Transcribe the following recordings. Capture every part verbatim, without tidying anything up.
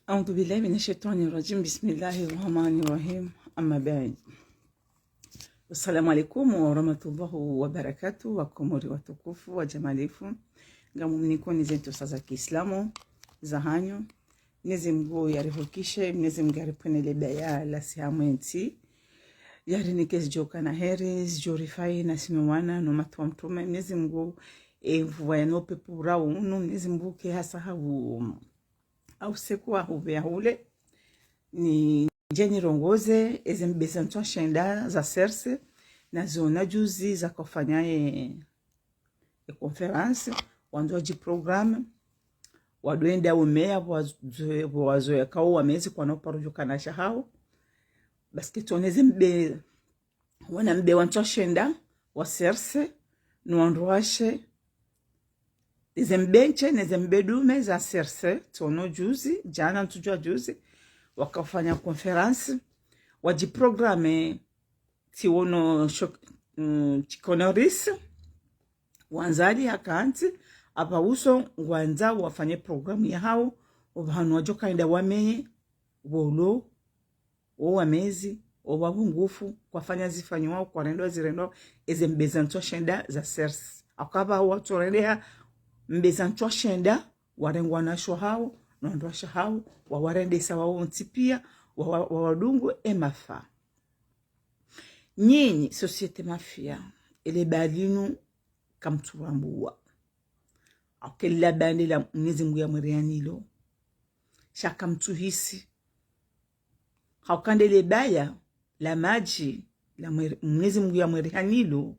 أعوذ بالله من الشيطان الرجيم. بسم الله الرحمن الرحيم. أما بعد. السلام عليكم ورحمة الله وبركاته. Wakomori watukufu, wajamalifu. Ngamumnikoni zentsosa za kiislamu, zahanyu. Mwenyezi Mungu yarihukishe, Mwenyezi Mungu yaripvwenele baya lasi hamwentsi. Yarinike zidjo kana heri, zidjo rifai na sinu wana, no matwa mtrume. Mwenyezi Mungu, e mvua ya no pepo urao unu, Mwenyezi Mungu ke hasa hau, au seku wa huve ya hule. Nidje nirongoze, eze mbe za ntswa shenda za serse, na ziona juzi za kofanya e, e conférence, wandzo wajiprogramme, wadwenda umeya, wazo-, wazoya kao wamezi kwa no parujo kana shahao. Parce que tsone ze mbe, wana mbe wa ntswa shenda, wa serse, no wandruwashe, eze mbe ntse, neze mbe dume za serse, tsono juzi, jana ntsudjua juzi, wakafanya conférence, wajiprogramme, tsiono shok-, mm, tsi conneries, wandzali hakantsi, apva uso ngwandzao wafanye programme yahao, opvahanu wadjo kaenda wameye, wolo, o wamezi, o wavungufu, kwafanya zifanyiwao, kwarendwa zirendwa, eze mbe za ntswa shenda za serse. Akaba watsorendeha mbe za ntswa shenda, warengwa na sho hao, no wandruwashe hao, wawarendesa wao ntsi pia, wa, wa, wawadungu e mafa. Nyinyi, société mafia, ele balinu kamtsurambuwa. Au kela bande la Mwenyezi Mungu ya mwereanilo. Sha kamtsuhisi. Hauka ndele baya la madji, la mwe-, Mwenyezi Mungu ya mwereanilo,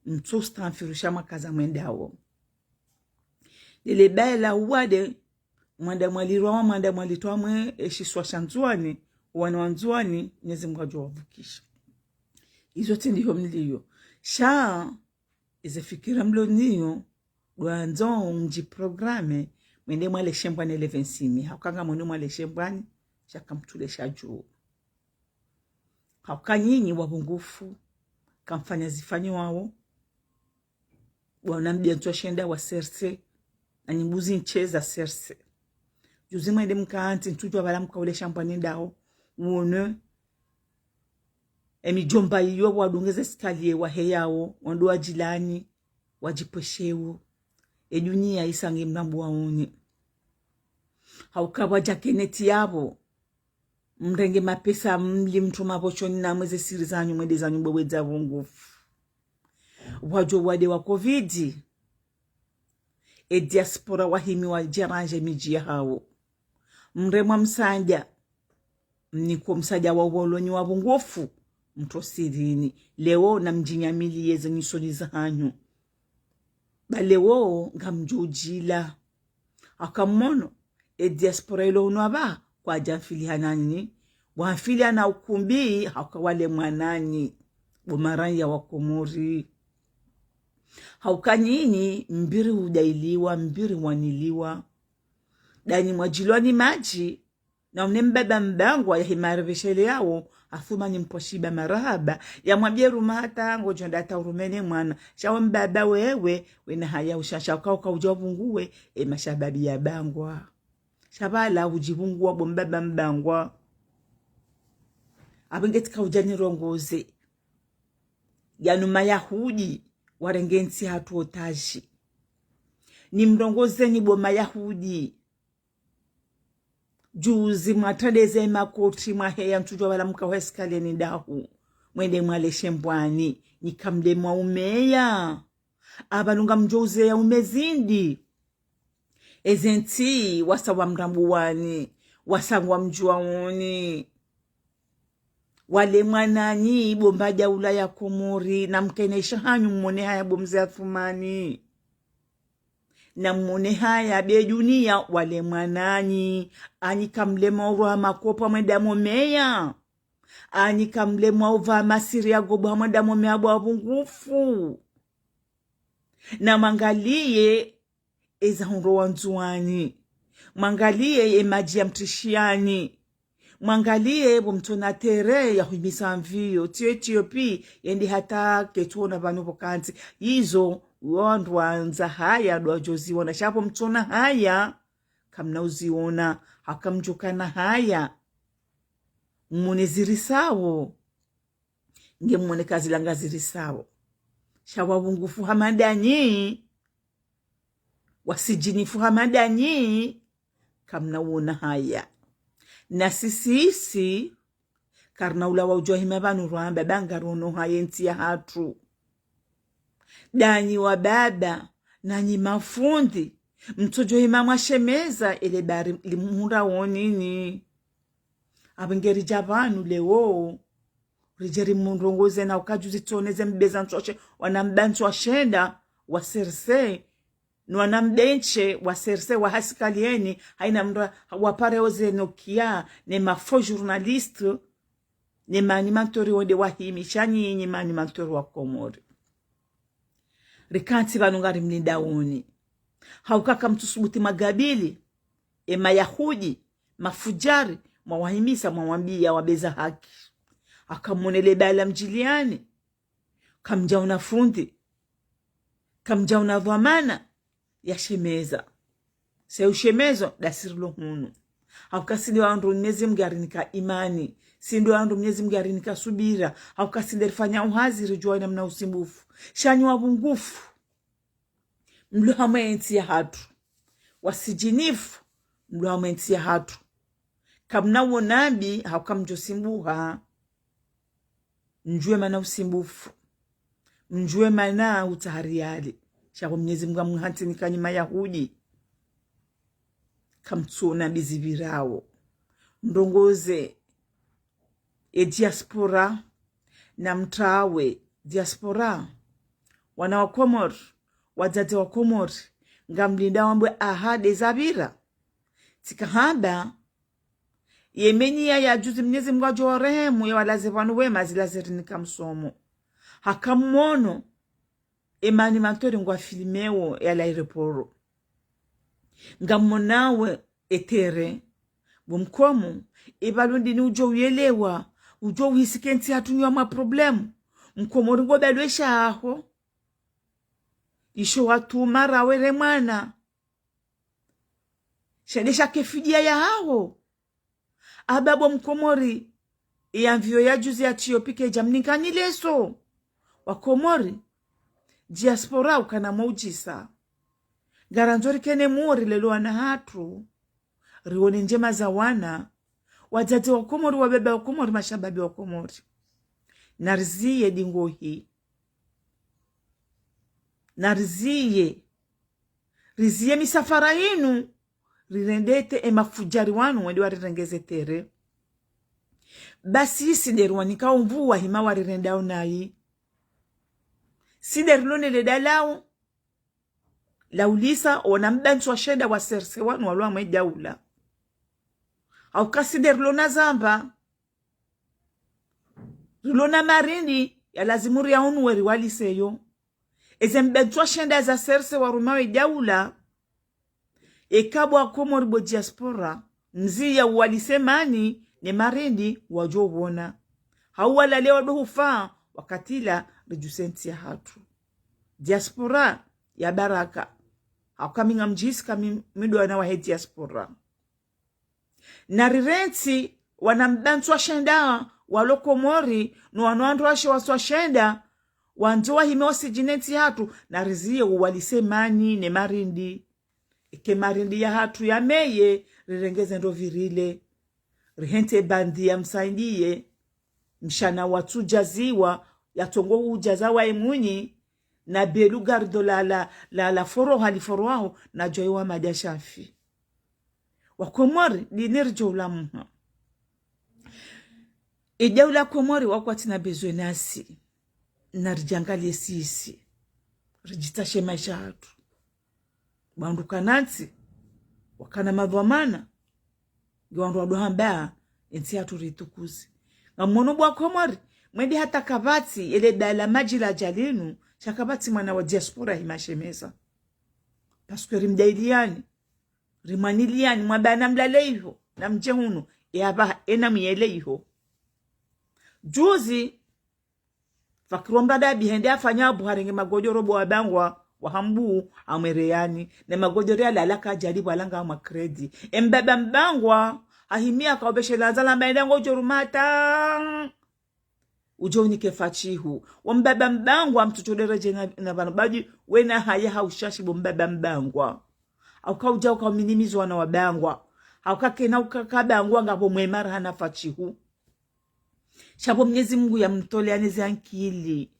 mtsu stanfiru sha makaza mwendao. Ndele baya la uwade, mwanda mwalirwa, mwanda mwalitowa mwe, e shiswa sha Ndzuwani, wana wa Ndzuwani, Mwenyezi Mungu adjo wavukisha. Izo tsi ndiho mliyo. Sha, eze fikira mlo niyo, dwandzo mjiprogramme, mwende mwale shembwani le vingt-six mai. Hauka ngamwendo mwale shembwani, sha kamtsule sha juu. Hauka nyinyi wavungufu, kamfanya zifanyiwao, wana mbe ntswa shenda wa serse, na nyimbuzi ntse za serse. Juzi mwende mkantsi, ntsudjua bala mkaule shembwani ndao, wone, e midjomba iyo wadungeze sikaliye waheyao, wandru wajilani, wajipvwesheo. E dunia isa nge mrambuwa uni. Hauka wadja keneti yapvo, mrenge mapesa mli mtru mapvoshoni na mweze siri zanyu, mwende zanyu bwebwe dza vungufu. Wadjo wade wa covid, e diaspora wahimi wadjarandje midji yahao. Mremwa msadja, mnikwe msadja wa uwoloni wavungufu, mtro sirini. Leo na mjinyamiliye ze nyusoni zahanyu. Ba leo ngamdjudjila. Hauka mmono, e diaspora ilo unu apva, kwadja mfilihana nyi, wamfilihana ukumbi, hauka wale mwananyi, bo maranya wa Komori. Hauka nyinyi, mbiri udailiwa, mbiri waniliwa. Danyi mwadjilwa ni madji, na une mbaba mbangwa ya himari veshele yao, Athumani Mpwashiba marahaba, ya mwambie ruma hata ngodjo nda hata urumene mwana. Sha we mbaba wewe, wena haya ushasha uka uka udja uvunguwe, e mashababi ya bangwa. Sha bala udjivunguwa bo mbaba mbangwa. Apvo nge tsika udja nirongoze. Yanu Mayahudi, warenge ntsi hatru otaji. Nimrongozeni bo Mayahudi. Juzi mwatrendeze makoti mwaheya ntsudjua bala mkawe sikaleni ndahu. Mwende mwale shembwani, nyi kamlemwa umeya. Apvanu ngamdjo uzeya ume zindi. Eze ntsi, wasa wamrambuwani, wasa ngwamdjuwaoni. Wale mwananyi, bo mbaba daula ya Komori, na mkene isha hanyu mmone haya bo mze Athumani. Na mmone haya be dunia, wale mwananyi, anyi kamlemwa urwa makopo mwenda momeya. Anyi kamlemwa uva masiri ya gobo mwenda momeya bo wavungufu. Na mwangaliye eza hundro wa Ndzuwani. Mwangaliye ye madji ya Mtrishiani. Mwangaliye bo mtsona tere ya huimisa mviyo. Tiyo tiyo pi, yende hata ketsuona pvanu pvo kantsi. Izo, wandru wandza haya, dwa djozi wona. Sha bo mtsona haya, kamna uziona, hauka mdjokana haya. Mwone zirisawo, nge mwone kazila ngazirisao. Sha wawungufu hama ndanyi, wasidjinifu hama ndanyi, kamna uona haya. Na sisi isi, karina ulawa udjo hima pvanu rwamba, ba ngarono haya entsi yahatru. Ndanyi wababa, nanyi mafundi, mtsodjo hima mwashemeza, ele bari limhundra wonini. Apvo nge ridja pvanu leo, ridje rimundrongoze na uka djuzi tsoneze mbeza ntswashe, wana mba ntswashenda, wa serse, no wana mbenche, wa serse, wa hasikalieni, haina mndru wapare oze Nokia, ne ma faux journaliste, ne ma animateur wonde wahimi, sha nyinyi ma animateur wa Komori. Rikantsi pvanu ngarimlindaoni. Hauka kamtsusubuti mwagabili, e Mayahudi, mafudjari, mwawahimisa, mwawambia wabeza haki. Hauka mwone le bala mdjiliani, kamdjaona fundi, kamdjaona dhwamana, yashemeza. Se ushemezo, ndasi rilo hunu. Hauka si nde wandru Mnyezi Mngu yarinika imani. Si nde wandru Mnyezi Mngu yarinika subira. Hauka si nde rifanyao hazi ridjuwa namna usumbufu. Sha nyi wawungufu, mlo hamwe entsi yahatru. Wasidjinifu, mlo hamwe entsi yahatru. Kamna uona mbi, hauka mdjo sumbuha. Mdjuwe mana usumbufu. Mdjuwe mana utsaha riyali. Sha pvo Mnyezi Mngu amwihantsi nyi kanyi Mayahudi, kamtsuona mbi zipvirao. Ndrongoze, e diaspora, na mtawe diaspora. Wana wa Komori, wadzadze wa Komori, ngamlinda wambwe ahadi zapvira. Tsika hamba, ye menya ya djuzi Mnyezi Mngu adjo warehemu, ye walaze pvanu wema, zilaze rinika msomo. Hauka mwono, e ma animateur ngwafilmeo ya l'aéroport. Ngamwonawo e terrain. Bo mkomo, e pvalo ndini udjo uyelewa, udjo uhisi ke ntsi yahatru ngiyo mwa problème. Mkomori ngo balwesha aho. Isho watuma rawe re mwana. Sha nde sha ke fidiya yahaho. Aba bo mkomori, e avion ya djuzi ya Ethiopie kedja mnikani leso. Wa Komori, diaspora ukana mwaudjisa. Ngarandzo rikene mori lelo wana hatru. Rione ndjema za wana. Wadzadze wa Komori, wababa wa Komori, mashababi wa Komori. Nariziye dingohi. Nariziye. Riziye misafara yinu. Rirendete e mafudjari wanu wende warirengeze terrain. Basi si nde riwanika omvu wa hima warirendao nayi. Si nde rilonele dalao. Laulisa, wana mba ntswashenda wa serse wanu walo hamwe daula. Hauka si nde rilona zamba. Rilona marindi, ya lazimu riyaonuwe riwaliseyo. Eze mba ntswashenda za serse warumao e daula. Eka bo wa Komori bo diaspora, mziya uwalise mani ne marindi wadjo wona. Hau walale wado hufa, wakati la ridjuse ntsi yahatru. Diaspora ya baraka. Hauka mi ngamdjisi ka mi, mi ndo wana wahe diaspora. Narirentsi wana mba ntswashenda walo Komori, no wano wandru washe watswashenda, wandzo wahime wasidjine ntsi yahatru, nariziye uwalise mani ne marindi. Eke marindi yahatru yameye, rirengeze ndro pvirile. Rihentse bandi yamsaidiye. Mshana watsudjaziwa, yatsongo udjaza wa emunyi, na belu gardo la, la, la, la foroha liforohaho, na djoyi wa madja shafi. Wa Komori, dini ridjo ulamuha. Idaula Komori wakwatsina bezwe nasi, na ridjangaliye sisi. Ridjitsashe maesha yahatru. Wandru kanantsi, wakana madhwamana, nge wandru wado hamba, entsi yahatru ritukuzi. Ngamwono bo wa Komori, mwende hata kapvatsi, ele dala madji la djalinu, sha kapvatsi mwana wa diaspora hima shemeza. Parce que rimdailiyani, rimwaniliyani, mwamba namlale iho, namdje hunu, e apvaha, ena muyele iho. Djuzi, fakiromba dabi hende afanya abu harenge magodjoro bo wabangwa, wa hambu amwereyani, ne magodoro yalala kadjali pvwalanga mwa crédit. E mbaba Mbangwa, hahimia kaubeshe lanza la maenda ngodjo rumata. Udjo unike Fatsihu. Wa mbaba Mbangwa mtsutsoderedje na, na pvanu badi wena haya ha ushashi bo mbaba Mbangwa. Hauka udja uka uminimizwa na wabangwa. Hauka kena uka kabangwa ngapvo mwema raha na Fatsihu. Sha bo Mnyezi Mungu yamtoleane ze ankili.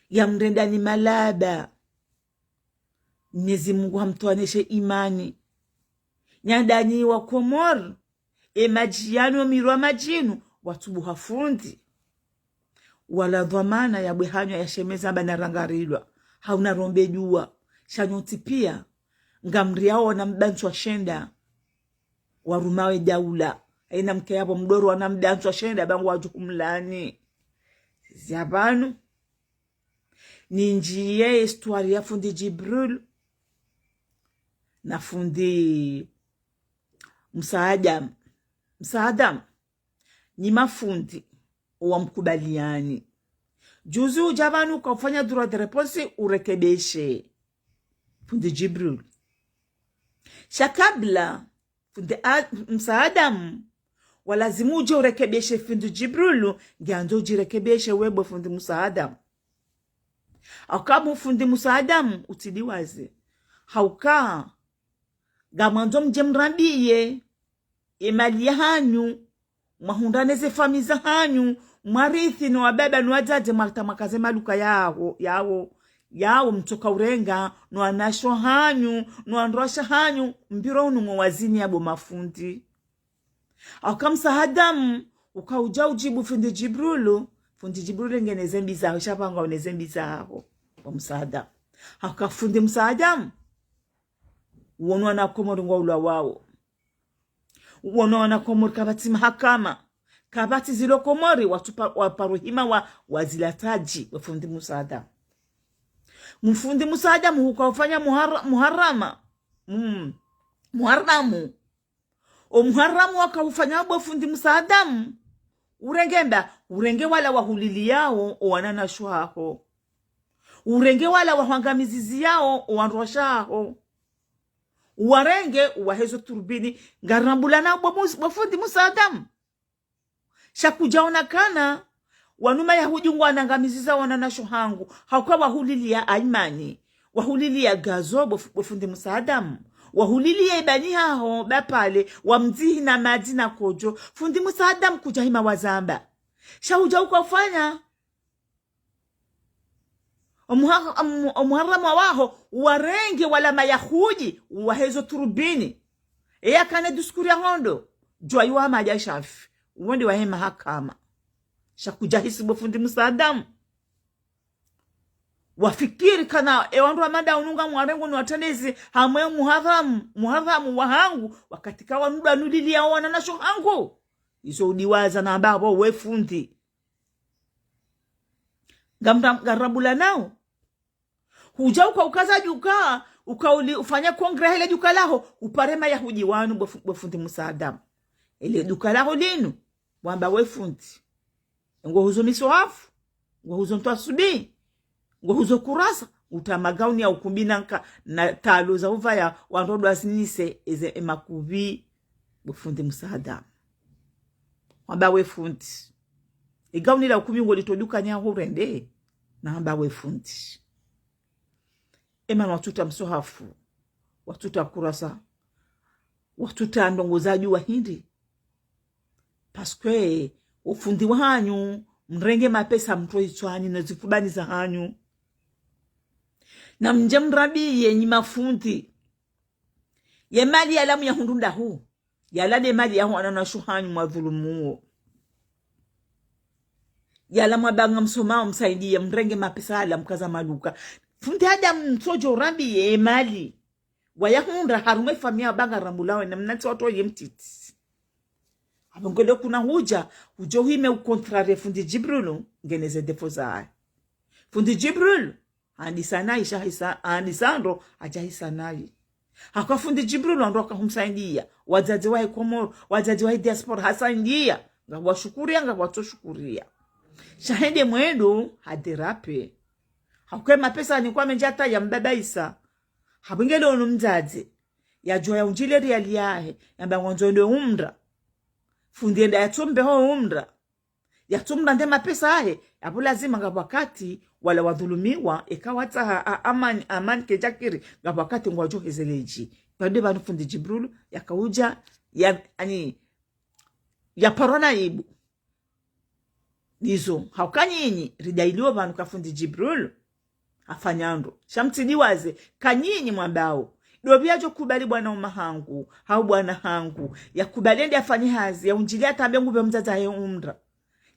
Yamrendani malaba. Mnyezi Mungu hamtowaneshe imani. Nyandani wa Komori, e madji yanu, o mirwa madji inu, watubu ha fundi. Wala dhwamana ya bwe hanyu ya shemeza bana rangarilwa, hauna rombe dua, sha nyontsi pia, ngamriao na mbantswa shenda, warumawe daula, haina mke yapvo mdoro wana mbantswa shenda, bangu wadjukumlani. Zia pvanu, nindjiye histoire ya fundi Djibril, na fundi Musa Adam. Musa Adam, ni mafundi, owamkubaliani. Juzi udja pvanu uka ufanya droit de réponse urekebeshe fundi Djibril. Sha kabla, fundi A-, Musa Adam, walazimu udje urekebeshe fundi Djibril, ngiandzo udjirekebeshe we bo fundi Musa Adam. Hauka bo fundi Musa Adam, utsidiwaze. Hauka, ngamwandzo mdje mrambiye, e mali ya hanyu, mwahundrane ze fami za hanyu, mwarithi no wababa no wadzadze mwata mwakaze maduka yawo, yawo, yawo mtsoka urenga, no wanasho hanyu, no wandrwasha hanyu, mbiro unu mwe wazini ya bo mafundi. Hauka Musa Adam, uka udja udjibu fundi Djibril, fundi Djibril ngena ze mbi zaho, sha pvanga una ze mbi zaho, bo Musa Adam. Hauka fundi Musa Adam, wono wana Komori ngwaulwa wawo. Wono wana Komori kapvatsi mahakama. Kapvatsi zilo Komori watsupa, waparo hima wa, wa zila tadji, we fundi Musa Adam. Mfundi Musa Adam huka ufanya muhara-, muharama. Mm. Muharamu. O muharamu waka ufanya bo fundi Musa Adam. Urenge mba, urenge wala wahuliliyao, o wananasho haho. Urenge wala wahwangamiziziyao, o wandrwasha haho. Uwarenge, uwahe zo turubini, ngarambula na bo mus-, bo fundi Musa Adam. Sha kudjaona kana, wanu mayahudi ngwanangamiziza wananasho hangu, hauka wahuliliya Aimani, wahuliliya Gazo bo fu-, bo fundi Musa Adam, wahuliliya ibani haho, bapvale, wamdzihi na madzi na kodjo, fundi Musa Adam kudja hima wazamba. Sha udja uka ufanya, Omuha-, omu-, omuharama waho, uwarenge wala mayahudi, uwahe zo turubini. Eya kane diskuri ya hondo, djuwa iwa madja shafi, uwo nde wahe mahakama. Sha kudjahisi bo fundi Musa Adam. Wafikiri kana, e wandru wa mada ununga mwarengo ni watenezi, hamwe muharram-, muharramu wahangu, wakati ka wanu ndo wanuliliya wananasho hangu. Izo udiwaza na mbapvo we fundi. Ngamra-, ngarambula nao. Hudja uka ukaza djuka, uka uli ufanya kongre hele djuka laho, upare mayahudi wanu bo fu-, bo fundi Musa Adam. Ele djuka laho linu, wamba we fundi. Ngo huzo misohafu, ngo huzo ntwasubi, ngo huzo kurasa, uta magauni ya ukumbi nanka, na talo za uvaya, wandru ndo wazinise, eze emakubi, bo fundi Musa Adam. Wamba we fundi. Igauni la ukumbi ngo litoduka nya hurende. Na wamba we fundi. Emana watsuta msohafu. Watsuta kurasa. Watsuta ndrongoo za djuwa hindri. Parce que ufundi wahanyu, mrenge mapesa mtro itswani na zifubani za hanyu. Na mdje mrambiye nyi mafundi. Ye mali yalamu ya hundru ndahu. Yala nde mali yaho wananasho hanyu mwadhulumuo. Yala mwabanga msomao msaidiya, mrenge mapesa yala mkaza maduka. Fundi Adam mtsodjo rambiye mali. Wayahundra harumwa efamiya wabanga rambulawe na mnatsi watoye mtiti. Apvo ngwendo kuna hudja, hudjo hime ukontrare fundi Djibrilu, ngena ze défaut zaye. Fundi Djibrilu, handisa nayi, sha hisa, handisa ndro, hadja hisa nayi. Haka fundi Djibrilu wandru waka humsaidiya, wadzadze wahe Komoro, wadzadze wahe diaspora hasaidiya, ngapvo washukuriya, ngapvo watsoshukuriya. Sha hende mwendo, hadéraper. Hauka ye mapesa yanikwa mendji hata yambabaisa. Hapvo ngele unu mdzadze yadjuwa yaundjile riyali yahe, yamba ngwandzo ende umra. Fundi yenda yatsombe ho umra. Yatsomra nde mapesa yahe, yapvo lazima ngapvo wakati wala wadhulumiwa, eka watsaha a-, amani, amani kedjakiri, ngapvo wakati ngwadjo hezeleji. Pvande pvanu fundi Djibril yakaudja, ya, ani, yaparwa na aibu. Ndizo, hauka nyinyi ridailiwo pvanu ka fundi Djibril hafanya ndro. Sha mtsidiwaze, ka nyinyi mwambao. Ndopvi yadjo kubali bwana uma hangu, hau bwana hangu, yakubali yende yafanye hazi, yaundjile yatsambe ngupve mdzadze hahe umra.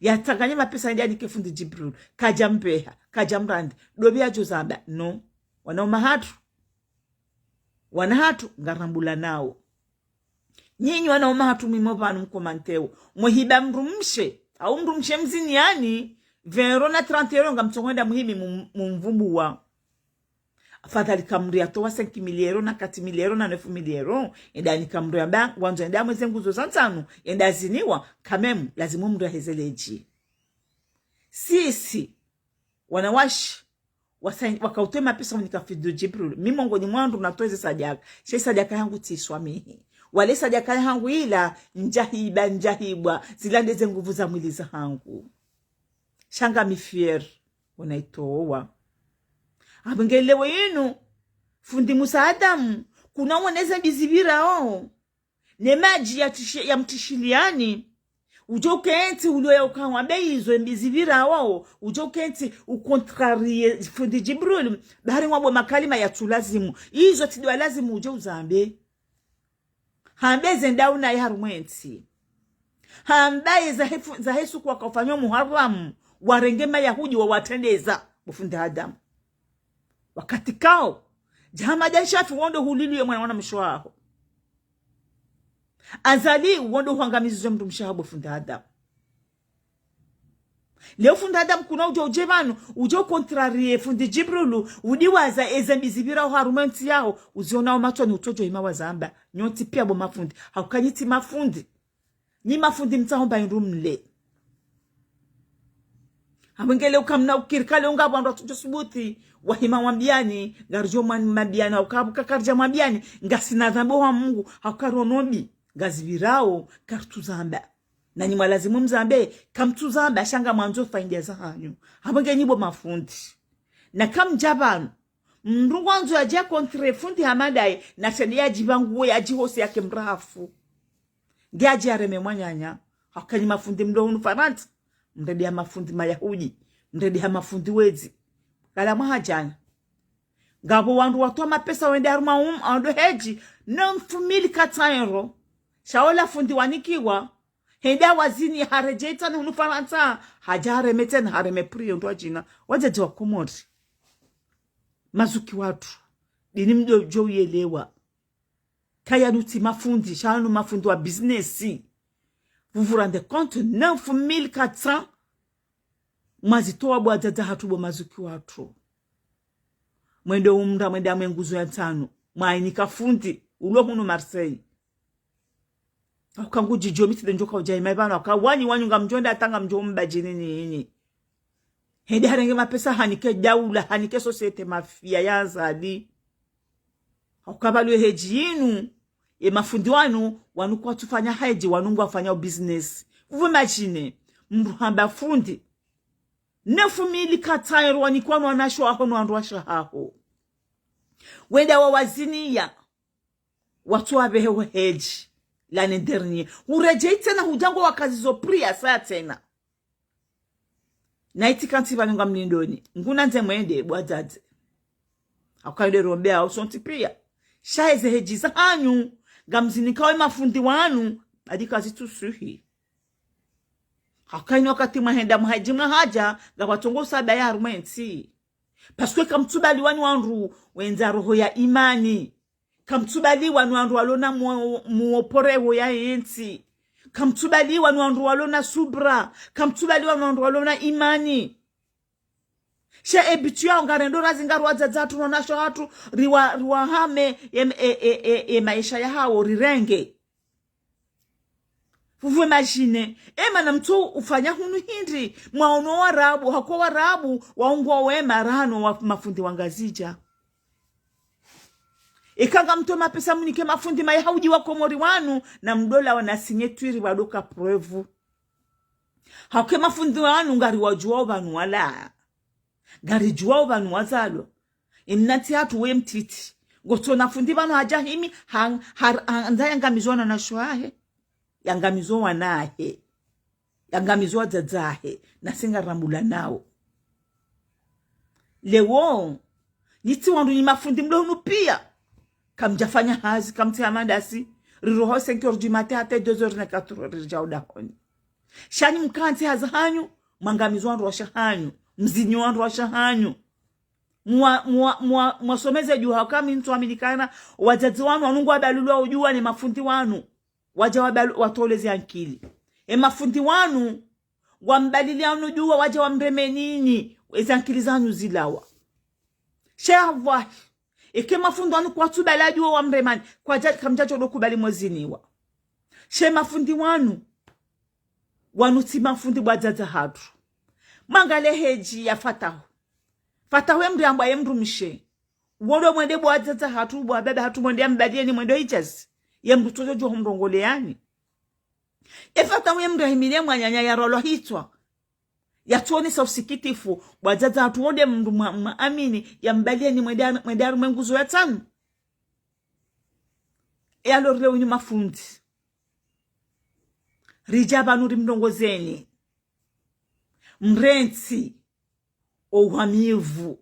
Yatsanganye mapesa yende yanike fundi Djibril. Kadjampveha, kadjamrandi. Ndopvi yadjo zamba, no. Wana uma hatru. Wana hatru, ngarambulanao. Nyinyi wana uma hatru mwimo pvanu mkomanteo. Mwehiba mdrumshe, hau mdrumshe mziniani, vingt euros na trente euros ngamtsongo enda muhibi mum-, mumvumbuwa. Afadhali kamri yatowa cinq mille euros na quatre mille euros na neuf mille euros, yende yanika mdru yamba, ngwandzo yende yamweze nguzo za ntsanu, yende yaziniwa, quand même, lazima mdru yahezeleji. Sisi, wanawashe, wasa-, wakautowa mapesa wanika fundi Djibril. Mi mongoni mwa wandru natowa ze sadaka. Sha ye sadaka yahangu tsiswamihi. Wala ye sadaka yahangu ila, ndjahiba, ndjahibwa, zila nde ze nguvu za mwili zahangu. Sha ngami fier, wonaitowa. Apvo nge leo inu, fundi Musa Adamu, kuna woneze mbi zipvirao. Ne madji ya tishi-, ya mtishiliani. Udjo ukentsi ulio ya ukawa mbe izo mbi zipvirao. Udjo ukentsi ucontrarier fundi Djibril. Bahari ngwambo makalima yatsulazimu. Izo tsi ndo lazimu udjo uzambe. Hambe ze ndao na ye harumwa entsi. Hambe ye za hefu-, za hesuku wakaufanya Muharram. Warenge Mayahudi wawatrendeza. Bo fundi Adamu. Wakati kao. Djahama dja Shafi wondo huliliye mwana, mwana mshe waho. Azali wondo hwangamizizo mdrumshe waho bo fundi Adamu. Leo fundi Adamu kuna udjo udje pvanu, udjo contrarier fundi Djibril, udiwaza eze mbi zipvirao harumwa entsi yaho, uzionao matsoni utsodjo hima wazamba, nyontsi pia bo mafundi, hauka nyi tsi mafundi. Nyi mafundi mtsaho mba indru mle. Apvo nge leo kamna ukiri ka leo ngapvo wandru watsodjo subuti, wahima wambiani, ngaridjo mwan-, mwambiani, hauka apvo kakaridja mwambiani, ngasina dhambi ha Mungu, hauka ronao mbi, ngazipvirao, karitsuzamba. Nanyi mwalazimu mzambe, kamtsuzamba, sha ngamwandzo faida zahanyu. Apvo nge nyi bo mafundi. Na kamdja pvanu, mdru ngwandzo yadje contre fundi hama ndaye, na shende yadjipvanguwe, yadjihose yake mrafu. Nge yadje yareme mwananya, hauka nyi mafundi mlo hunu Farantsa, mrende ha mafundi Mayahudi, mrende ha mafundi wezi. Kala mwaha djana. Ngapvo wandru watowa mapesa wende harumwa um, wende hedji, neuf mille quatre cents euros. Sha ola fundi wanikiwa, hende hawazini haredjei tsena hunu Farantsa, hadja hareme tsena, hareme prix yo ndo wadjina, wadzadze wa Komori. Mazuki watru, dini mdjo djo uyelewa. Kaya nutsi mafundi, sha nu mafundi wa business. Vous vous rendez compte, neuf mille quatre cents, mwazitowa bo wadzadze hatru bo mazuki watru. Mwende umra, mwende hamwe nguzo ya ntsanu. Mwainika fundi, ulo hunu Marseille. Hauka ngudjidjo mi tsi nde ndjo kaudja hima pvanu, hauka wanyi, wanyu ngamdjo nda hata ngamdjo mba djini nyinyi. Hende harenge mapesa hanike daula, hanike société mafia ya Azali. Hauka pvalo ye hedji yinu, ye mafundi wanu, wanu kwatsufanya hedji, wanu ngwafanyao business. Vous imaginez, mdru hamba fundi. Neuf mille quatre cents euros wanikwa no wanashe waho no wandruwashe waho. Wende wawaziniya. Watsu wapvehe wo hedji. L'année dernière. Uredjei tsena hudja ngo wakazizo prix ya saya tsena. Na itsi kantsi pvanu ngamlindoni. Nguna ndze mwende bo wadzadze. Hauka inde rombe hau sontsi pia. Sha eze hedji zahanyu, ngamzinikao ye mafundi wanu, adi kazitsu swihi. Hauka inu wakati mwahenda mwahedji mwahadja, ngapvatsongo usaba ya harumwa entsi. Parce que kamtsubali wanu wandru wendza roho ya imani. Kamtsubali wanu wandru walona mu-, muopore wo ya entsi. Kamtsubali wanu wandru walona subra. Kamtsubali wanu wandru walona imani. Sha ebitu yao ngarendo razi ngari wadzadze hatru no wanashe hatru riwa-, riwahame ye, e, e, e, e maesha yahawo rirenge. Vous vous imaginez? Ema na mtso ufanya hunu hindri, mwaono Warabu, hako Warabu, waungwa wema rano wa mafundi wa Ngazidja. Eka ngamtso mapesa munike mafundi maye haudji wa Komori wanu, na mdola wana signature wadoka preuve. Hauka mafundi wanu ngariwajuao pvanu walawa. Ngarijuao pvanu wazalwa. Imnatsi hatru we mtiti. Ngotsona fundi pvanu hadja himi, ha-, ha-, ha-, handza yangamizwa na wanashe wahe. Yangamizwa wanahe. Yangamizwa wadzadze wahe. Nasi ngarambula nao. Leo, nyi tsi wandru nyi mafundi mlo hunu pia. Kamdjafanya hazi, kamtsi hama ndasi. Riroho cinq heures du matin hata deux heures na quatre heures ridjao dahoni. Sha nyi mkantsi hazi hanyu, mwangamizwa wandru washe hanyu, mziniwa wandru washe hanyu. Mwa, mwa, mwa, mwasomeze djuha kami ntsu aminikana, wadzadze wanu wanu ngwabalulwa udjuwa ne mafundi wanu. Wadja wabalu-, watoleze ankili. E mafundi wanu, wambalilia unu djuwa, wadja wamreme nyinyi, eze ankili zanyu zilawa. Sha Allah, eke mafundi wanu kwatsubala djuwa wamremani, kwadja, kamdjadjo do kubali mweziniwa. She mafundi wanu, wanu tsi mafundi bo wadzadze hatru. Mwangalie hedji ya Fatahu. Fatahu ye mdru yambwa ye mdrumshe. Wodo mwende bo wadzadze hatru, bo wababa hatru mwende yambaliyeni mwende Hidjazi. Ye mdru tsojo djo humrongoleani. E Fatahu ye mdru yahimile mwananya yarolwa hitswa. Yatsuonesa usikitifu, bo wadzadze hatru wonde mdru mwa, mwa amini, yambaliyeni mwende, mwende harumwa nguzo ya tsanu. E alors leo nyi mafundi. Ridja pvanu rimrongozeni. Mrentsi o uhamivu.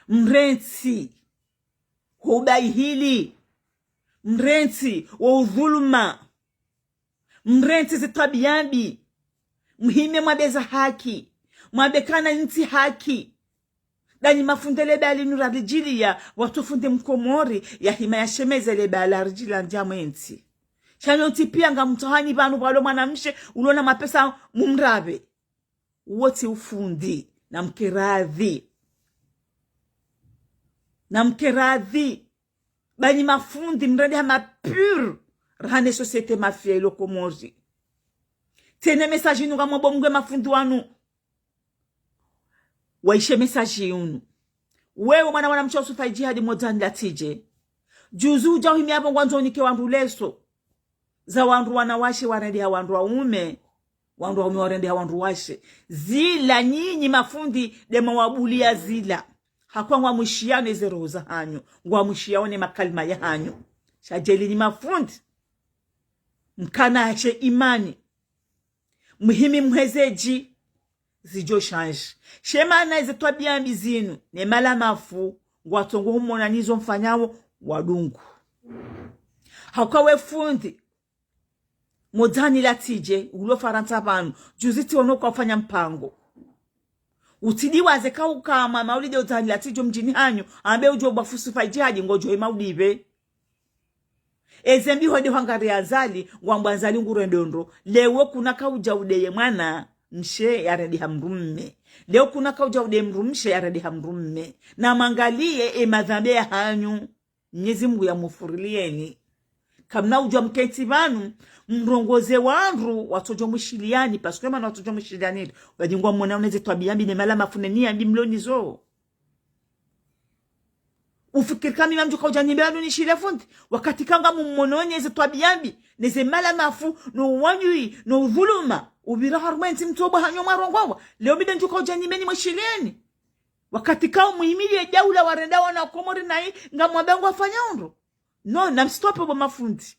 Mrentsi o ubaihili. Mrentsi o udhuluma. Mrentsi ze twabiya mbi. Mhime mwambe za haki. Mwambe kana ntsi haki. Ndanyi mafundi le bali nu raridjiliya, watso funde mkomori, yahima yashemeze le bala ridjila ndja mwentsi. Sha nyontsi pia ngamtsaho hanyi pvanu pvwalo mwanamshe, ulona mapesa mumrabe. Uwo tsi ufundi, namkeradhi. Namkeradhi. Banyi mafundi mrende hama pur, rahane société mafia ilo Komori. Tsena message inu ngamwambo mnge mafundi wanu. Waishe message inu. Wewe mwana mwanamshe wa Sufa Idjihadi Modzani Latidje. Juzi udja uhimi apvo ngwandzo unike wandru leso. Za wandru wanawashe warendeha wandru waume. Wandru waume warendeha wandru washe. Zila nyinyi mafundi nde mwawabuliya zila. Hakwa ngwamwishiyao ne ze roho za hanyu. Ngwamwishiyao ne makalima ya hanyu. Sha djeli nyi mafundi. Mkana she imani. Muhimi mhezedji, zidjo shanji. She mana eze twabiya mbi zinu, ne mala mafu, ngwatsongo humona nizo mfanyao, wadungu. Hauka we fundi, Modzani Latidje, ulo Farantsa pvanu, juzi tsiono kwa ufanya mpango. Utsidiwaze kauka mama ulide Modzani Latidje mdjini hanyu, ambe udjo bwa fusu fa idjihadi ngodjo hima udive. Eze mbi hwende hwangariya Azali, ngwambwa Azali ngurendo ndro. Leo kuna kaudja udeye mwanamshe yarendeha mdrume. Leo kuna kaudja udeye mdrumshe yarendeha mdrume. Namwangaliye e madhambi ya hanyu. Mnyezi Mungu yamufuriliyeni. Kamna udjwa mkentsi pvanu, mrongoze wandru, watsodjo mwishiliyani, parce que mana watsodjo mwishiliyani. Wadingwa mwana uneze twabiya mbi ne mala mafu ne niya mbi mlo nizo. Ufikiri kami mamdjuka udja nimbe pvanu nishile fundi. Wakati kanga mummononye ze twabiya mbi, neze mala mafu, no uwadui, no udhuluma. Upvira harumwa entsi mtsobwa hanyu mwarongowa. Leo mi nde ndjuka udja nimbe nimwishileni. Wakati kao muhimiliye daula warenda wana Komori nayi, ngamwambe ngwafanya ondro. No, namsitope bo mafundi.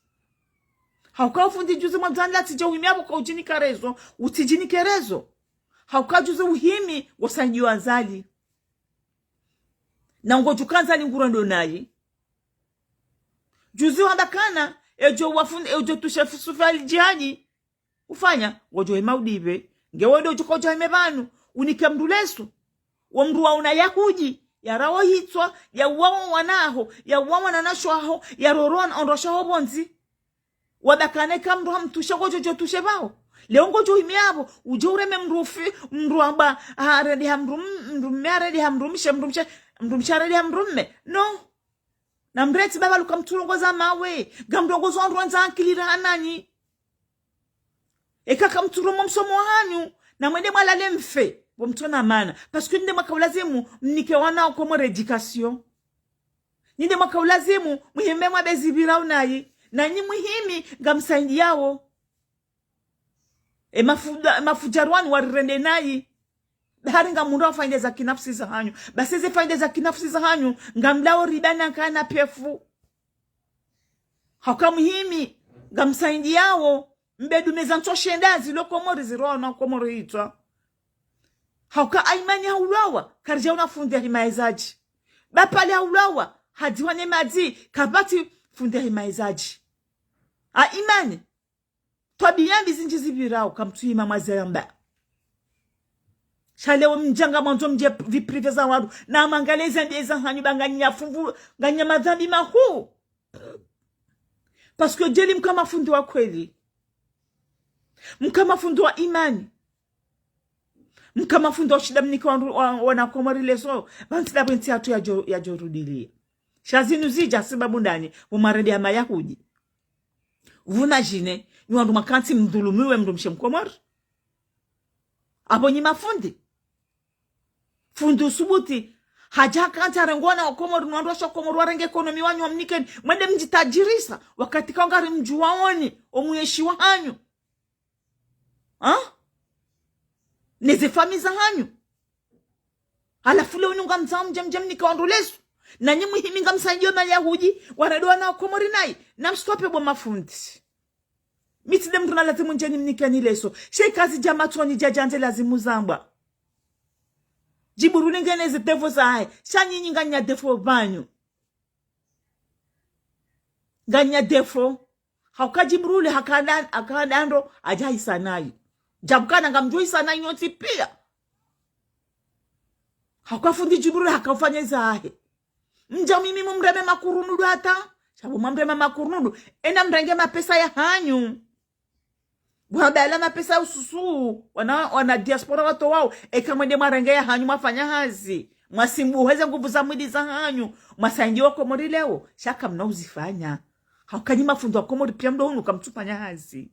Hauka ufundi juzi Modzani Latidje uhimi apvo ka udjini karezo, utsidjini kerezo. Hauka juzi uhimi, ngosandjiwa Azali. Na ngodjuka Azali ngurendo nayi. Juzi wamba kana, edjo wafun-, edjo tushe fusu fa idjihadi. Ufanya, ngodjo hima udive. Nge wendo udjuka udja hime pvanu, unike mdru leso. Wo mdru wauna Yahudi, yarawo hitswa, yauwa wo wanaho, yauwa wananyashe waho, yaroro wana ondrwashe waho pvondzi. Wamba kana eka mdru hamtushe ngodjo djo tushe pvao. Leo ngodjo hime apvo, udje ureme mdru ufi, mdru amba, harendeha mdrum-, mdrume harendeha mdrumshe, mdrumshe, mdrumshe harendeha mdrume. No. Namrentsi baba luka mtsurongoza mawe. Ngamrongozo wandru wandza ankili raha nanyi. Eka kamtsuromo msomo hanyu, na mwende mwalale mfe, bo mtsona mana. Parce que nyi nde mwaka ulazimu mnike wana wa Komori éducation. Nyi nde mwaka ulazimu muhime mwabe zipvirao nayi. Na nyi muhimi ngamsaidiyao. E mafuda-, e mafudjaru wanu warirende nayi. Hari ngamhundra faida za kinafsi za hanyu. Basi ze faida za kinafsi za hanyu, ngamlao riba na kana pefu. Hauka muhimi ngamsaidiyao, mbe dume za ntso shenda zilo Komori, zirona Komori itswa. Hauka Aimani haulawa, karidjaona fundi ya hima ezadji. Bapale haulawa, hadziwa ne madzi, kapvatsi fundi ya hima ezadji. Aimani, twabiya mbi zindji zipvirao, kamtsuhima mwazamba. Sha leo mdja ngamwandzo mdje vie privée za wandru, na mwangalie ze mbi za hanyu ba nganya fumvu, nganya madhambi mahuu. Parce que djeli mka mafundi wa kweli. Mka mafundi wa imani. Mka mafundi wa shinda mnike wandru wa, wana Komori leso, pvantsi ndapvo entsi yatru yadjo, yadjo rudilia. Sha zinu zidja sababu ndani, bo mwarende ya Mayahudi. Pvuna djine, nyi wandru mwakantsi mdhulumiwe mdrumshe Mkomori. Apvo nyi mafundi. Fundi usubuti, hadja hakantsi harenge wana wa Komori, no wandru washe wa Komori warenge économie wanyu wamnikeni, mwende mdjitadjirisa, wakati kawo ngari mdjuwaoni, o muyeshi wa hanyu. Ha? Ne ze famiyi za hanyu. Halafu leo inu ngamdzao mdje, mdje mnike wandru leso. Na nyi muhimi ngamsaidiyo Mayahudi, warende wana wa Komori nayi. Namstwape bo mafundi. Mi tsi nde mndru na lazimu ndje nimnikeni leso. She kazi dja matsoni dja djandze lazimu zambwa. Djiburuli ngena ze défaut zahe. Sha nyinyi nganya défaut pvanyu. Nganya défaut. Hauka Djiburuli haka nda-, haka ndando hadja hisa nayi. Djapvo kana ngamdjo hisa nayi nyontsi piya. Hauka fundi Djiburuli haka ufanya zahe. Mdja mimi mumreme makurunudu hata. Sha pvo mwamrema makurunudu, ena mrenge mapesa ya hanyu. Bwabala mapesa ususu, wana, wana diaspora watowao, eka mwende mwarenge ya hanyu mwafanya hazi. Mwasimbuhe ze nguvu za mwili za hanyu, mwasaidiye wa Komori leo, sha kamna uzifanya. Hauka nyi mafundi wa Komori piya mdo hunu kamtsufanya hazi.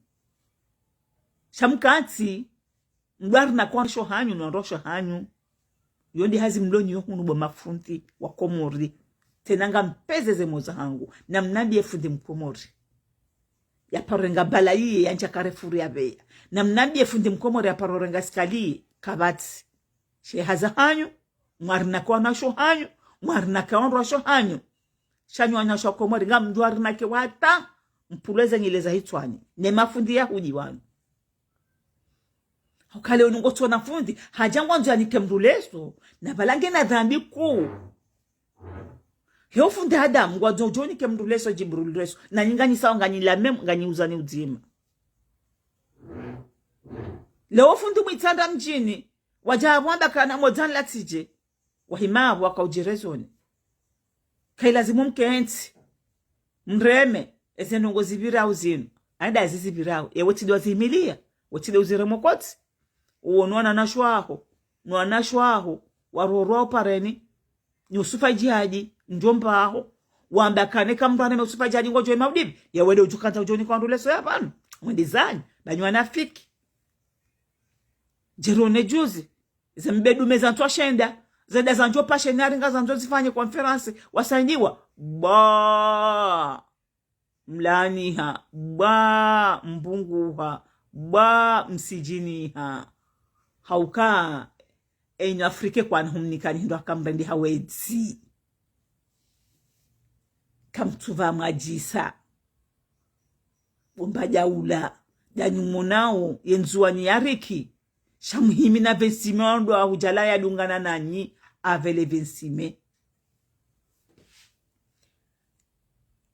Sha mkantsi, mdru arina kwa wandru washe wa hanyu, no wandru washe wa hanyu. Yo nde hazi mlo nayo hunu bo mafundi wa Komori. Tsena ngampveze ze mo za hangu. Namnambiye fundi Mkomori. Yaparo renga bala yiye yandja Carrefour ya pveya. Namnambiye fundi Mkomori yaparo renga sikali kapvatsi. She hazi hanyu, mwarina kwa wandru washe wa hanyu, mwarina kwa wandru washe wa hanyu. Sha nyi wandru washe wa Komori, ngamdjo arina ke wata, mpvulwe ze nyele za hitswani. Ne mafundi Yahudi wanu. Hauka leo inu ngotsona fundi, hadja ngwandzo yanike mndru leso, na pvala ngena dhambi kuu. Heo fundi Adamu, ngwandzo udjo nike mndru leso, Djiburuli leso, na nyi nganyi sawa, nganyi lame, nganyi uzani udzima. Leo fundi Mwitsandra mdjini, wadja wamba kana modzani latsidje. Wahima apvo waka udjirezoni. Kayilazimu mkentsi. Mreme, eze ndrongo zipvirao zinu. Anda ezi zipvirao. Ewe tsi ndo wazihimiliya. We tsi ndo uziremo kotsi. Uwo no wananyashe waho. No wananyashe waho. Warorwa opareni. Ni Yusufa Djihadi. Ndjomba waho. Wamba kana eka mndru areme Yusufa Djihadi ngodjo ye Maudibi. Yewe nde udjo kantsa udjo nika wandru leso ya pvanu. Mwende zanyu. Ba nyi wanafiki. Djerone juzi. Ze mbedu meza ntwa shenda, zenda zandzo pashe nari ngazandzo zifanye conférence, wasaidiwa. Bwa mlaniha, bwa mbunguha, bwa msidjiniha. Hauka, enyi Afrika kwana humnikani hindru haka mrendi hawedzi. Kamtsuva mwadjisa. Bo mba daula, danyu monao, ye Ndzuwani ya riki. Sha muhimi na vingt-six mai wandru wa hudjala ya dungana nanyi, avec les vingt-six mai.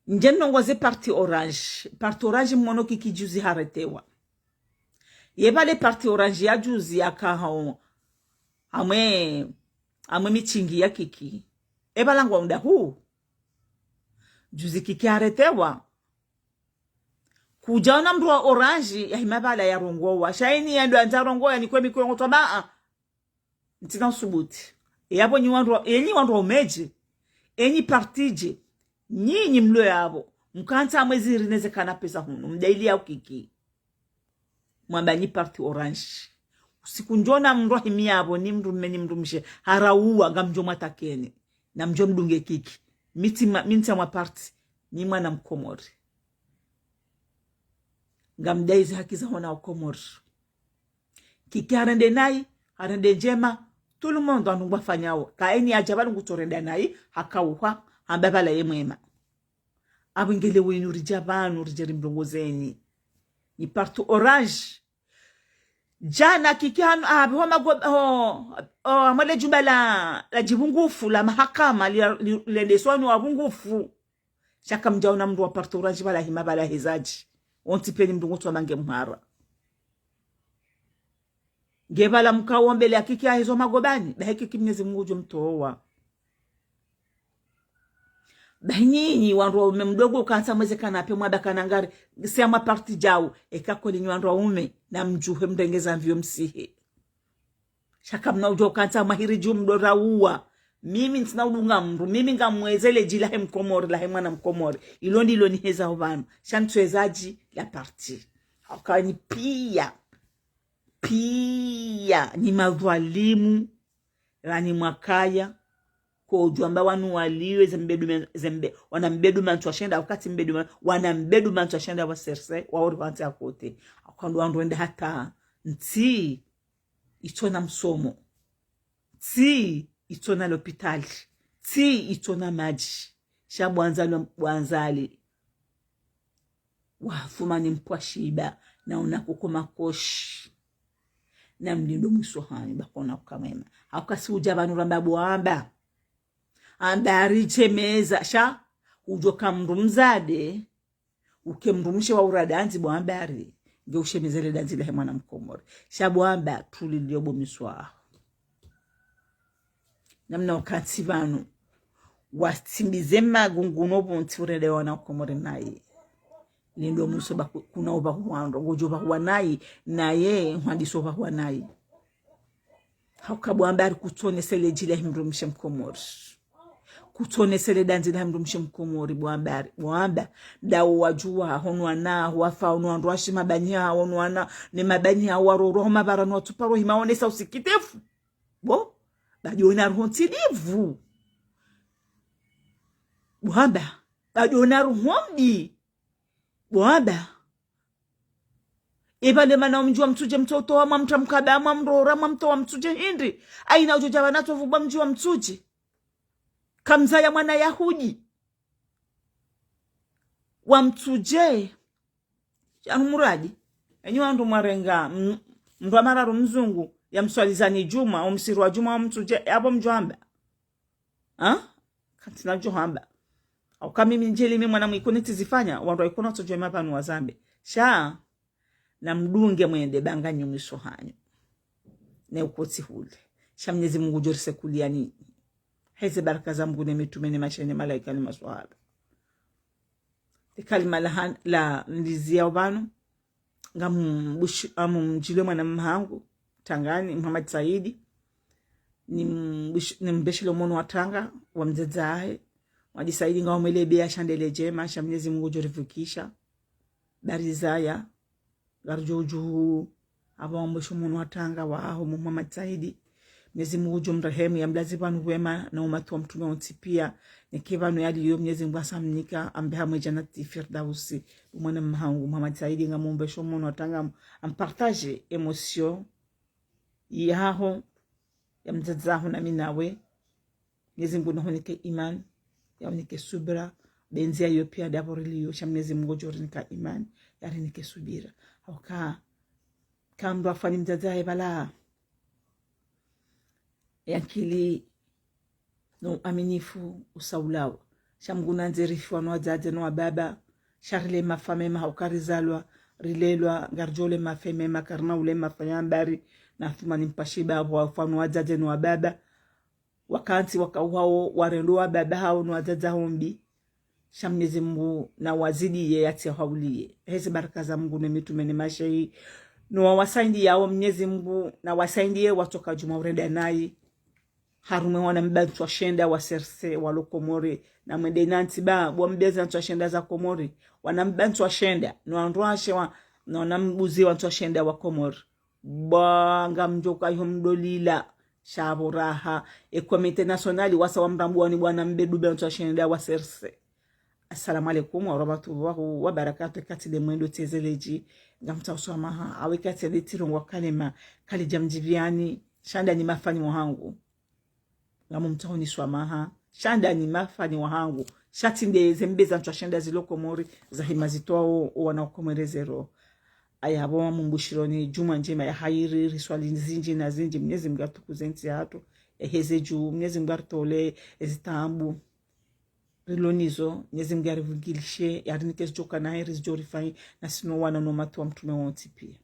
Ndje ndrongo ze parti Orange. Parti Orange mmono Kiki juzi haretewa. Ye pvale parti Orange ya juzi yaka hao. Amwe, amwe mitsingi ya Kiki. E pvala ngwa unda hu. Juzi Kiki haretewa. Kudjaona mndru wa Orange ya hima pvala ya rongowa. Sha ini ya ndo andza rongowa ya nikwe mikwe ngotwa baa. Ntsina usubuti. Yapvo nyi wandru wa, enyi wandru wa umedje. Enyi parti dje. Nyinyi mlo yapvo. Mkantsa mwezi rineze kana pesa hunu. Mdaili ya Kiki. Mwamba nyi parti Orange. Usiku ndjo na mndru ahimi yapvo, ni mndru mme, ni mndru mshe, harauwa, ngamdjo mwatakeni. Na mdjo mdunge kiki. Mi tsi ma-, mi ntsi ya mwa parti, mi mwana Mkomori. Ngamdai ze haki zaho wana wa Komori. Kiki harende nayi, harende ndjema, tout le monde wandru ngwafanyao. Kaeni yadja pvanu ngutsorenda nayi, hakauha, hamba pvala ye mwema. Apvo ngele wenu ridja pvanu, ridja rimrongozeni. Ni parti Orange. Djana kiki hanu, ah, ho mago-, ho, ho, hamwe le djumba la, la djipvungufu, la mahakama, li, li, lendeswa ni wapvungufu. Sha kamdjaona mndru wa parti Orange pvala hima pvala hezadji. Wontsi peni mndru ngutso mange mhara. Nge pvala mkawo mbele ya kiki ahezo magobani, bahi kiki Mnyezi Mungu ngudjo mtowa. Bahi nyinyi wandru waume mdogo ukantsa mweze kana pe mwabakana ngari, si ya maparti djau, eka kweli nyi wandru waume, na mdjuhe mrenge za mvio msihe. Sha kamna udjo ukantsa mwahiri dju mdo rauwa. Mimi ntsina udunga mndru, mimi ngamweze le dji lahe Mkomori, lahe mwana Mkomori. Ilo ndilo niheza ho pvanu. Sha ntsueza dji la parti. Hauka nyi piya. Piya. Nyi madhwalimu. Ranyi mwakaya. Ko udjwamba wanu waliwe ze mbedu me-, ze mbe-, wana mbedu mantsu ashenda, wakati mbedu ma-, wana mbedu mantsu ashenda wa serse, wa ori wantsi akote. Hauka ndo wandru wende hata ntsi. Itsona msomo. Ntsi itsona lopitali. Ntsi itsona madji. Sha bwanza lo-, bwanzali. Wafuma ni mpwa shiba, na una kuko makoshi. Na mlindo mwiso hanyu, bakona kuka mwema. Hauka si udja pvanu ramba bwamba. Amba ari tshemeza, sha, udjo ka mndru mzade, uke mndru mshe wa ura dandzi bwamba ari, nge ushemeze le dandzi lahe mwana Mkomori. Sha bwamba, tulilio bo miswa. Namna wakati pvanu, watsimbize magunguno pvontsi urende wana Komori naye. Lindo mwiso ba ku-, kuna uba huwando, ngodjo ba huwa naye, naye, hwandiso ba huwa naye. Hauka bwamba ari kutsonese le dji lahe mndru mshe Mkomori. Kutsonese le dandzi lahe mndru mshe Mkomori, bwamba ari, bwamba. Ndawo wadjuwa, hono wana, wafa, hono wandru washi mabanyi ha, hono wana, ne mabanyi ha, waroro, ho mabara, no watsuparo, hima onesa usikitifu. Bo, badjo na roho ntsilivu. Bwamba, badjo na roho mbi. Bwamba. Eba le mana omdji wa Mtsudje mtoto wa mwamtra mkaba, mwamrora, mwamtowa Mtsudje hindri. Aina udjo dja pvana tsovu bwa mdji wa Mtsudje. Kamzaya mwana Yahudi. Wa Mtsudje. Shanu muradi. Enyi wandru mwarenga, m-, mndru wa mararu mzungu, ya mswalizani djumwa, omsiri wa djumwa wa Mtsudje, yapvo mdjo hamba. Ha? Kantsina djo hamba. Hauka mimi ndjeli mi mwana mwikuni tsizifanya, wandru waikuna tsodjo ema pvanu wazambe. Sha, na mdunge mwende banga nyumiso hanyu. Ne ukotsi hule. Sha Mnyezi Mungu ngudjo risekuliani. Heze baraka za Mungu ne mitume ne mashehe ne malaika ne maswahaba. Ikalima la han-, la ndizi ya upvanu. Ngambush-, amu mdjile mwana mhangu, Tangani, Muhammad Saidi. Ni mbush-, ni mbeshile mono wa Tanga, wa mdzadze wahe. Mwadi Saidi ngao mwele beya shandele djema, sha Mnyezi Mungu ngudjo rivukisha. Barizaya, ngardjo udjuhu, apvo wambesho mono wa Tanga wa aho Muhammad Saidi. Mnyezi Mungu ngudjo mrehemu, yamlaze pvanu pvwema na umati wa mtume wontsi piya. Neke pvanu yaliyo Mnyezi Mungu asamnika, ambe hamwe djanati Firdausi. Mwana mhangu, Muhammad Saidi ngamumbesho mono wa Tanga, ampartage émotion yaho, ya mdzadze waho na mi nawe. Mnyezi Mungu nahunike imani, yahunike subira, bendzi yayo piya ndapvo riliyo, sha Mnyezi Mungu ngudjo rinika imani, yarinike subira. Hauka, kamdru afani mdzadze wahe pvala. Yankili, no aminifu, usaulawa. Sha Mungu nandze rifiwa no wadzadze no wababa. Sha rile mafa mema hauka rizalwa, rilelwa, ngardjo le mafa mema, karina ule mafa ya mbari, na thumani mpashiba, wafa no wadzadze no wababa. Wakantsi wakauhao, warendo wababa hawo no wadzadze hawo mbi. Sha Mnyezi Mungu na wazidiye yatsi ya hauliye. Heze baraka za Mungu ne mitume ne mashehi. No wawasaidiyao Mnyezi Mungu na wasaidie watsoka djumwa urenda nayi. Harumwe wana mbantswa shenda wa serse wa lo Komori. Na mwende nantsi ba, bwa mbeza ntswa shenda za Komori. Wana mbantswa shenda. No wandru washe wa, Naona mbuzi wantru washendra wa Komori. Bwa ngamdjo ka iho mdolila. Sha pvo raha. E comité national wasa wamrambuwani bwana mbe dube wantru washendra wa serse. Assalamu alaikum warahmatullahi wabarakatuh. Kati de mwendo tsezeledji. Ngamtsaho swamaha. Awe kati de tsirongowa kalima. Kalidja mdjiviani. Sha ndanyi mafani wahangu. Ngamumtsaho ni swamaha. Sha ndanyi mafani wahangu. Sha tsi nde ze mbe zantru washendra zilo Komori. Za hima zitwao owana wa Komori zero. Aya pvo mumbushironi djumwa ndjema ya hairi, riswali zindji na zindji, Mnyezi Mngu atukuze ntsi yahatru, eheze dju, Mnyezi Mngu aritole ezitaabu rilo nizo, Mnyezi Mngu arivungilishe, yarinike zidjoka naye, rizidjo rifayi, na sino wana no matu wa mtrume wontsi pia.